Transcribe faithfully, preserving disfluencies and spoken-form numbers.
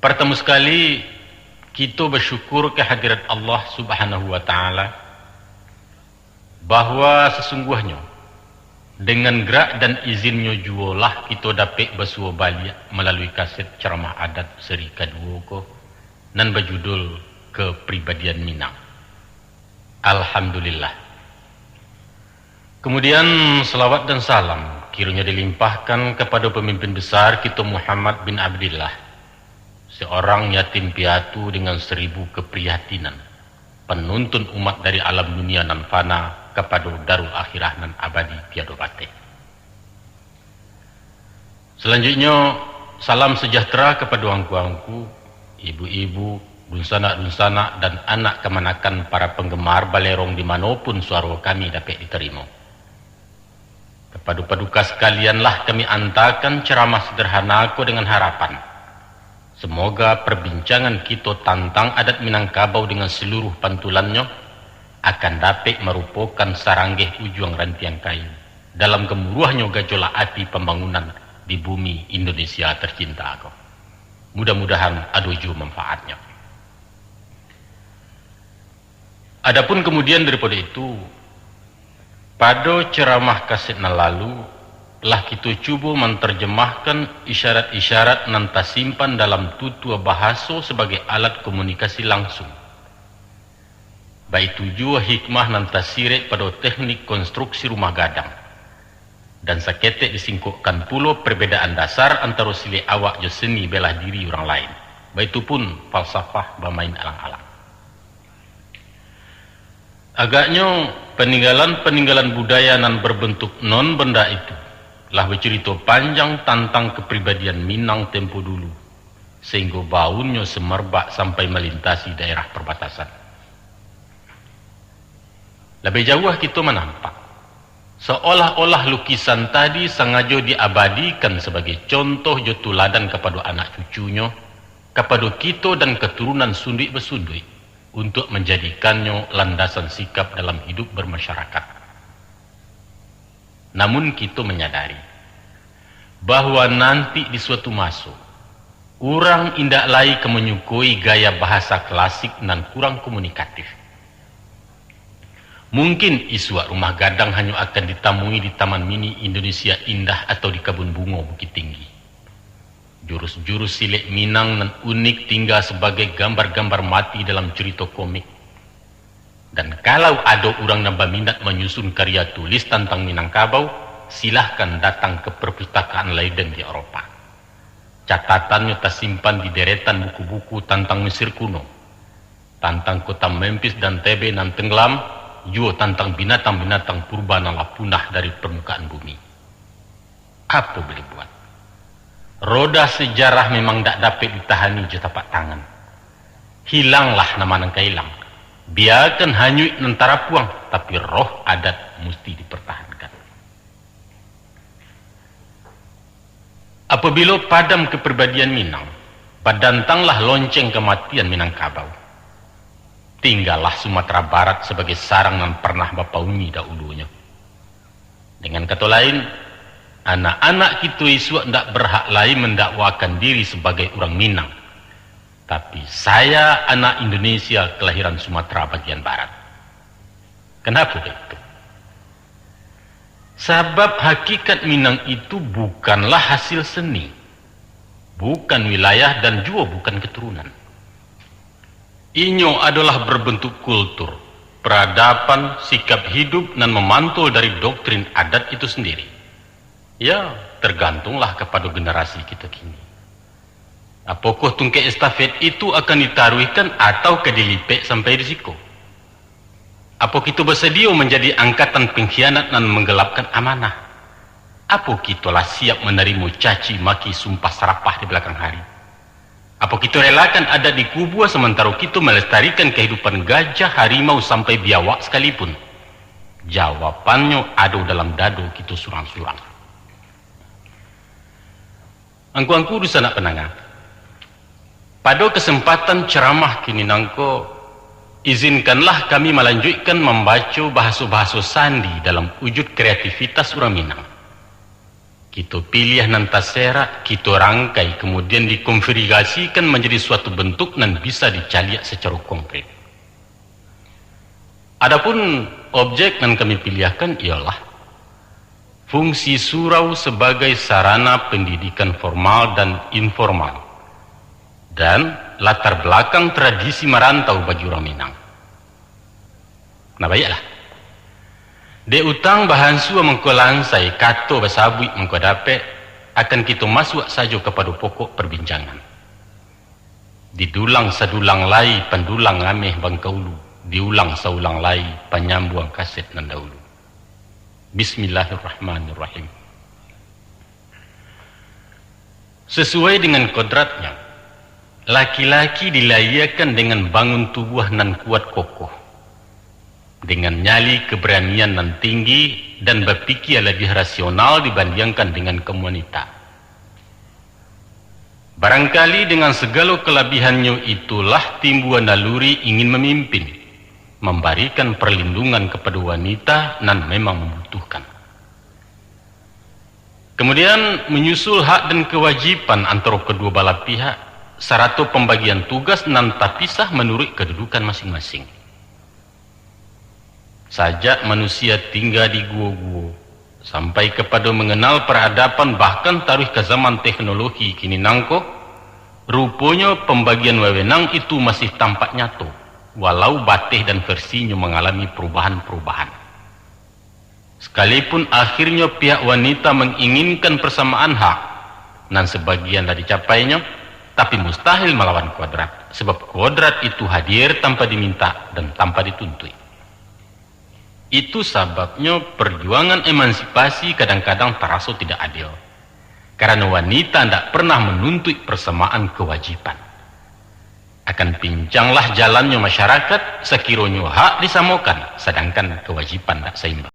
Partamo sakali, kito basyukur ka hadirat Allah Subhanahu wa Ta'ala, bahwa sasungguahnyo, dengan gerak dan izin-Nyo juolah kito dapek basuo baliak malalui kaset ceramah adat seri kaduo ko, nan bajudul Kepribadian Minang. Alhamdulillah. Kemudian, salawat dan salam kiranya dilimpahkan kepada pemimpin besar kito Muhammad bin Abdillah, seorang yatim piatu dengan seribu keprihatinan, penuntun umat dari alam dunia nan fana kapado darul akhirah nan abadi tiado bateh. Salanjuiknyo, salam sejahtera kapado angku-angku, ibu-ibu, dunsanak-dunsanak, dan anak kamanakan para panggemar balerong di mano pun suaro kami dapek ditarimo. Kapado paduka sakalianlah kami antakan ceramah sederhana ko dengan harapan, semoga perbincangan kito tantang adat Minangkabau dengan seluruh pantulannyo akan dapek marupokan saranggeh ujuang rantiang kayu dalam gamuruahnyo gajolak api pambangunan di bumi Indonesia tercinta ko. Mudah-mudahan ado juo manfaatnyo. Adapun kamudian daripado itu, pado ceramah kaset nan lalu, lah kito cubo mantarjamahkan isyarat-isyarat nan tasimpan dalam tutua bahaso sabagai alat komunikasi langsung. Baitu juo hikmah nan tasirek pado teknik konstruksi rumah gadang, dan saketek disingkokkan pulo perbedaan dasar antaro silek awak jo seni bela diri urang lain, baitu pun falsafah bamain alang-alang. Agaknyo, paninggalan-paninggalan budaya nan barbantuak non banda itu, lah bacurito panjang tantang kapribadian Minang tempo dulu, sainggo baunnyo samerbak sampai malintasi daerah parbatasan. Labiah jauah kito manampak, saolah-olah lukisan tadi sangajo diabadikan sabagai contoh jo tuladan kapado anak cucunyo, kapado kito dan katurunan sunduik-basunduik, untuak manjadikannyo landasan sikap dalam hiduik barmasyarakat. Namun kito manyadari, bahwa nanti di suatu maso, urang indak lai ka manyukoi gaya bahasa klasik nan kurang komunikatif. Mungkin isuak rumah gadang hanyo akan ditamui di Taman Mini Indonesia Indah atau di Kabun Bungo Bukittinggi. Jurus-jurus silek Minang nan unik tingga sabagai gambar-gambar mati dalam curito komik. Dan kalau ado urang nan baminat manyusun karya tulis tantang Minangkabau, silahkan datang ka Perpustakaan Leiden di Eropa. Catatannyo tasimpan di deretan buku-buku tantang Mesir kuno, tantang kota Memphis dan Thebe nan tenggelam, juo tantang binatang-binatang purba nan lah punah dari parmukaan bumi. Apo buliah buat? Roda sejarah memang dak dapek ditahani jo tapak tangan. Hilanglah nama nan ka hilang. Biakan hanyuik nan tarapuang, tapi roh adat musti dipertahankan. Apabilo padam kapribadian Minang, badantanglah lonceng kamatian Minangkabau. Tinggalah Sumatera Barat sabagai sarang nan parnah bapauni daulunyo. Dengan kato lain, anak-anak kito isuak ndak berhak lai mendakwakan diri sabagai urang Minang, tapi, "Saya anak Indonesia kelahiran Sumatera bagian barat." Kenapa begitu? Sabab hakikat Minang itu bukanlah hasil seni, bukan wilayah, dan juo bukan keturunan. Inyo adolah berbentuk kultur, peradaban, sikap hidup nan mamantul dari doktrin adat itu sendiri. Ya, tergantunglah kapado generasi kito kini. Apokoh tungkek estafet itu akan ditaruihkan atau ka dilipek sampai di siko? Apo kito basadio manjadi angkatan pengkhianat nan manggelapkan amanah? Apo kito lah siap manarimo caci maki sumpah sarapah di balakang hari? Apo kito relakan adat dikubua, samantaro kito malestarikan kahidupan gajah, harimau, sampai biawak sakalipun? Jawabannyo ado dalam dado kito surang-surang. Angku-angku dunsanak pandanga, pado kasempatan ceramah kini nangko, izinkanlah kami malanjuikkan mambaco bahaso-bahaso sandi dalam wujud kreativitas urang Minang. Kito piliah nan taserak, kito rangkai, kemudian dikonfigurasikan manjadi suatu bentuk nan bisa dicaliak sacaro konkret. Adapun objek nan kami piliahkan ialah fungsi surau sabagai sarana pendidikan formal dan informal, dan latar belakang tradisi marantau bagi urang Minang. Nah, baiaklah. Dek utang bahansua mangko lansai, kato basabuik mangko dapek, akan kito masuak sajo kapado pokok parbincangan. Didulang sadulang lai, pandulang ameh bangkaulu, diulang saulang lai, panyambuang kaset nan dahulu. Bismillahirrahmanirrahim. Sasuai dengan kodratnya, laki-laki dilahiakan dengan bangun tubuah nan kuat kokoh, dengan nyali keberanian nan tinggi, dan bapikia labiah rasional dibandiangkan dengan kaum wanita. Barangkali dengan sagalo kalabihannyo itulah timbua naluri ingin mamimpin, mambarikan parlindungan kapado wanita nan memang mambutuhkan. Kemudian, manyusul hak dan kawajiban antaro kaduo balah pihak, sarato pambagian tugas nan tapisah manuruik kadudukan masing-masing. Sajak manusia tingga di guo-guo, sampai kapado manganal paradaban, bahkan taruih ka zaman teknologi kini nangko, ruponyo pambagian wawenang itu masih tampak nyato, walau bateh dan versinyo mangalami parubahan-parubahan. Sakalipun akhirnyo pihak wanita manginginkan parsamaan hak, nan sabagian lah dicapainyo, tapi mustahil malawan kodrat, sabab kodrat itu hadir tanpa diminta dan tanpa dituntuik. Itu sababnyo parjuangan emansipasi kadang-kadang taraso tidak adil, karano wanita ndak pernah manuntuik parsamaan kawajiban. Akan pincanglah jalannyo masyarakat, sakironyo hak disamokan, sadangkan kawajiban ndak saimbang.